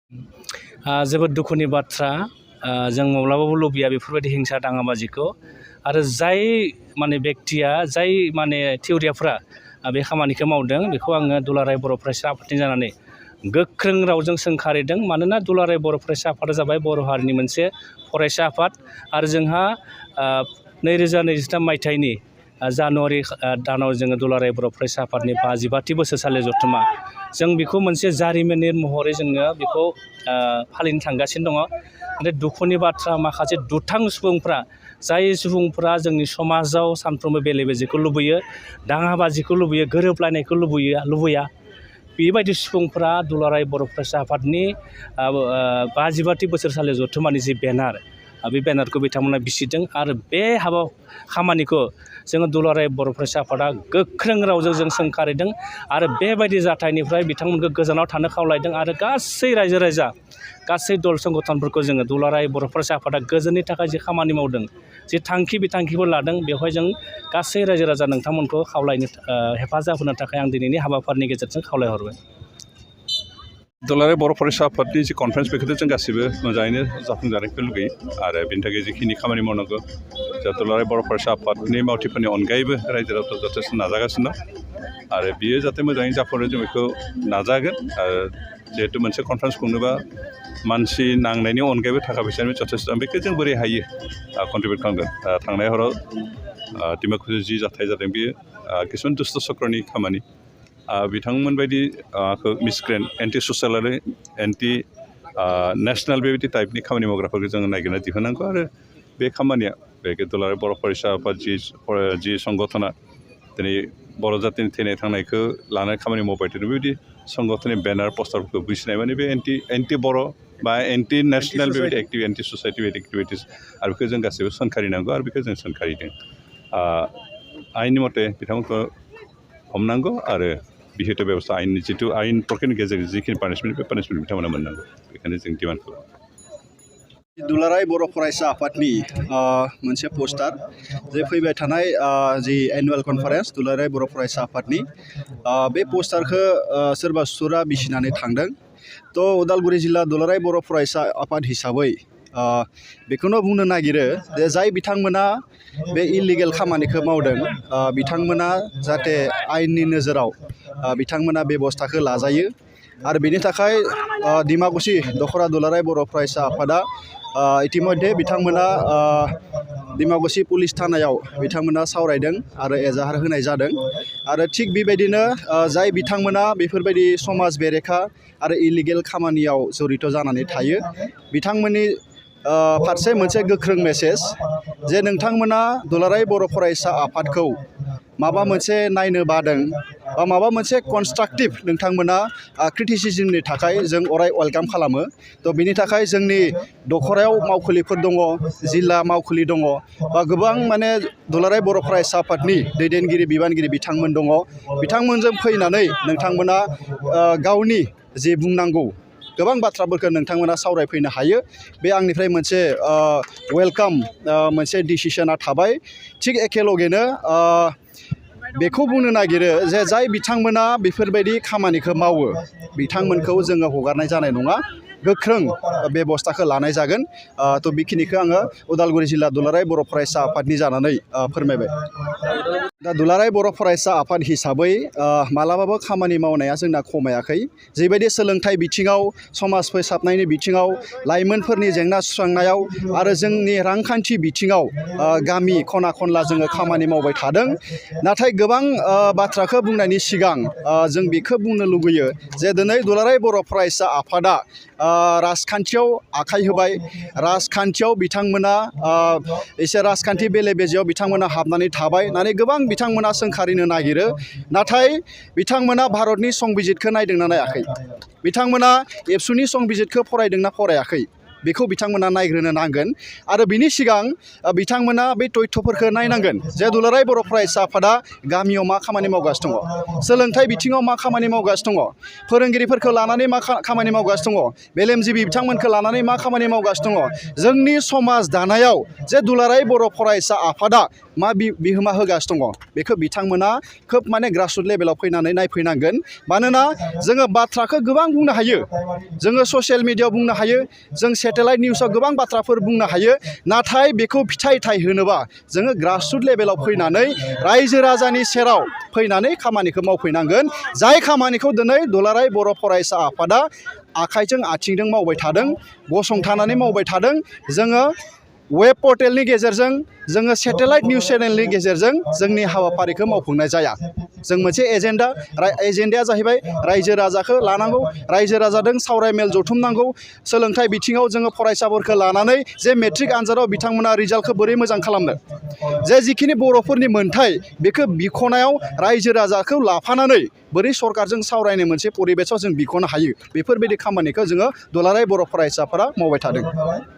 जोबोद दुखुनि बाथ्रा जों माब्लाबाबो लुबैया बेफोरबायदि हिंसा दाङाबाजिखौ आरो जाय माने बेक्तिया जाय माने थिउरियाफ्रा बे खामानिखौ मावदों बेखौ आङो दुलाराय बर' फरायसा आफादनि जानानै गोख्रों रावजों सोंखारिदों मानोना दुलाराय बर' फरायसा आफादा जाबाय बर' हारिनि मोनसे फरायसा आफाद आरो जोंहा 2023 मायथाइनि जानुवारि दानाव जोङो दुलाराय बर' फरायसा आफादनि 55थि बोसोरसालि जथुम्मा जों बेखौ मोनसे जारिमिनारि महरै जोङो बेखौ फालिनो थांगासिनो दङ नाथाय दुखुनि बाथ्रा माखासे दुथां सुबुंफ्रा जाय सुबुंफ्रा जोंनि समाजाव सानफ्रोमबो बेले बेजेखौ लुबैयो दाङाबाजिखौ लुबैयो गोरोबलायनायखौ लुबैया बेबायदि सुबुंफ्रा दुलाराय बर' फरायसा आफादनि 55थि बोसोरसालि जथुम्मानि जि बेनार बे बेनारखौ बिथांमोना बिसिदों आरो बे खामानिखौ जोङो दुलाराय बर' फरायसा आफादा गोख्रों रावजों जों सोंखारिदों आरो बेबायदि जाथायनिफ्राय बिथांमोनखौ गोजानाव थानो खावलायदों आरो गासै रायजो राजा गासै दल संगठनफोरखौ जोङो दुलाराय बर' फरायसा आफादा गोजोननि थाखाय जि खामानि मावदों जि बिथांखिफोर लादों बेवहाय जों गासै रायजो राजा नोंथांमोनखौ खावलायनो हेफाजाब होनो थाखाय आं दिनैनि हाबाफारिनि गेजेरजों खावलायहरबाय। दुलाराय बर' फरायसा आफादनि जि कनफारेन्स बेखौथ' जों गासैबो मोजाङैनो जाफुंजानायखौ लुगैयो आरो बेनि थाखाय जिखिनि खामानि मावनांगौ जा दुलाराय बर' फरायसा आफादनि मावथिफोरनि अनगायैबो रायजो राजाफ्रा जथेस्थ' नाजागासिनो दं आरो बियो जाहाथे मोजाङै जाफुङो जों बेखौ नाजागोन आरो जिहेतु मोनसे कनफारेन्स खुंनोबा मानसि नांनायनि अनगायैबो थाखा फैसानि जथेस्थ' बेखौ जों बोरै हायो कन्ट्रिबिउट खालामगोन। थांनाय हराव डिमाकुसियाव जि जाथाय जादों बेयो किसुमान दुष्ट चक्रनि खामानि बिथांमोन बायदि मिसक्रेन्ट एन्टि ससियेल आरो एन्टि नेसनेल बेबायदि टाइपनि खामानि मावग्राफोरखौ जोङो नागिरना दिहुननांगौ आरो बे खामानिया बे दुलाराय बर' फरायसा आफाद जि संगठना दिनै बर' जातिनि थैनाय थांनायखौ लानानै खामानि मावबाय थादों बेबायदि संगठननि बेनार पस्टारफोरखौ बुजिनाय माने बे एन्टि बर' बा एन्टि नेसनेल बेबायदि एन्टि ससाइटि बेबायदि एक्टिभिटिस आरो बेखौ जों गासैबो सोंखारिनांगौ आरो बेखौ जों सोंखारिदों। आयेननि मथे बिथांमोनखौ हमनांगौ आरो बिहित बेबस्था आयेननि जिथु आयेन प्रक्रियानि गेजेरजों जिखिनि पानिशमेन्ट बे पानिशमेन्ट बिथांमोना मोननांगौ बेखायनो जों डिमान्ड खालामो। दुलाराय बर' फरायसा आफादनि मोनसे पस्टार जे फैबाय थानाय जि एनुवेल कनफारेन्स दुलाराय बर' फरायसा आफादनि बे पस्टारखौ सोरबा सुथुरा बिसिनानै थांदों थ' उदालगुरि जिल्ला दुलाराय बर' फरायसा आफाद हिसाबै बेखौनो बुंनो नागिरो जे जाय बिथांमोना बे इलिगेल खामानिखौ मावदों बिथांमोना जाहाथे आयेननि नोजोराव बिथांमोना बेबस्थाखौ लाजायो आरो बेनि थाखाय डिमाकुसि दखरा दुलाराय बर' फरायसा आफादा इतिमध्ये बिथांमोना डिमाकुसि पुलिस थानायाव बिथांमोना सावरायदों आरो एजाहार होनाय जादों आरो थिग बेबायदिनो जाय बिथांमोना बेफोरबायदि समाज बेरेखा आरो इलिगेल खामानियाव जड़ित जानानै थायो बिथांमोननि फारसे मोनसे गोख्रों मेसेज जे नोंथांमोना दुलाराय बर' फरायसा आफादखौ माबा मोनसे नायनो बादों बा माबा मोनसे कनस्ट्राक्टिभ नोंथांमोना क्रिटिसिजमनि थाखाय जों अराय वेलकाम खालामो थ' बिनि थाखाय जोंनि दखरायाव मावखुलिफोर दङ जिल्ला मावखुलि दङ बा गोबां माने दुलाराय बर' फरायसा आफादनि दैदेनगिरि बिबानगिरि बिथांमोन दङ बिथांमोनजों फैनानै नोंथांमोना गावनि जे बुंनांगौ गोबां बाथ्राफोरखौ नोंथांमोना सावरायफैनो हायो बे आंनिफ्राय मोनसे वेलकाम मोनसे डिसिसना थाबाय थिग एखेलगेनो बेखौ बुंनो नागिरो जे जाय बिथांमोना बेफोरबायदि खामानिखौ मावो बिथांमोनखौ जोङो हगारनाय जानाय नङा गोख्रों बेबस्थाखौ लानाय जागोन थ' बेखिनिखौ आङो उदालगुरि जिल्ला दुलाराय बर' फरायसा आफादनि जानानै फोरमायबाय। दा दुलाराय बर' फरायसा आफाद हिसाबै मालाबाबो खामानि मावनाया जोंना खमायाखै जिबायदि सोलोंथाइ बिथिङाव समाज फोसाबनायनि बिथिङाव लाइमोनफोरनि जेंना सुस्रांनायाव आरो जोंनि रांखान्थि बिथिङाव गामि खना खनला जोङो खामानि मावबाय थादों नाथाय गोबां बाथ्राखौ बुंनायनि सिगां जों बेखौ बुंनो लुगैयो जे दिनै दुलाराय बर' फरायसा आफादा राजखान्थियाव आखाइ होबाय राजखान्थियाव बिथांमोना एसे राजखान्थि बेले बेजेयाव बिथांमोना हाबनानै थाबाय होननानै गोबां बिथांमोना सोंखारिनो नागिरो नाथाय बिथांमोना भारतनि संबिजितखौ नायदोंना नायाखै बिथांमोना एबसुनि संबिजितखौ फरायदोंना फरायाखै बेखौ बिथांमोना नायग्रोनो नांगोन आरो बिनि सिगां बिथांमोना बे तथ्यफोरखौ नायनांगोन जे दुलाराय बर' फरायसा आफादा गामियाव मा खामानि मावगासिनो दङ सोलोंथाइ बिथिङाव मा खामानि मावगासिनो दङ फोरोंगिरिफोरखौ लानानै मा खामानि मावगासिनो दङ मेलेमजिबि बिथांमोनखौ लानानै मा खामानि मावगासिनो दङ जोंनि समाज दानायाव जे दुलाराय बर' फरायसा आफादा मा बिहोमा होगासिनो दङ बेखौ बिथांमोना खोब माने ग्रासरुट लेभेलाव फैनानै नायफैनांगोन मानोना जोङो बाथ्राखौ गोबां बुंनो हायो जोङो ससियेल मिडियायाव बुंनो हायो जों सेटेलाइट निउसाव गोबां बाथ्राफोर बुंनो हायो नाथाय बेखौ फिथाइ होनोबा जोङो ग्रासरुट लेभेलाव फैनानै रायजो राजानि सेराव फैनानै खामानिखौ मावफैनांगोन जाय खामानिखौ दिनै दुलाराय बर' फरायसा आफादा आखाइजों आथिंजों मावबाय थादों गसंथानानै मावबाय थादों जोङो वेब पर्टेलनि गेजेरजों जोङो सेटेलाइट निउस चेनेलनि गेजेरजों जोंनि हाबाफारिखौ मावफुंनाय जाया जों मोनसे एजेन्डाया जाहैबाय रायजो राजाखौ लानांगौ रायजो राजाजों सावराय मेल जथुमनांगौ सोलोंथाइ बिथिङाव जोङो फरायसाफोरखौ लानानै जे मेट्रिक आनजादाव बिथांमोना रिजाल्टखौ बोरै मोजां खालामनो जे जिखिनि बर'फोरनि मोन्थाय बेखौ बिख'नायाव रायजो राजाखौ लाफानानै बोरै सरकारजों सावरायनो मोनसे परिबेसाव जों बिख'नो हायो बेफोरबायदि खामानिखौ जोङो दुलाराय बर' फरायसाफोरा मावबाय थादों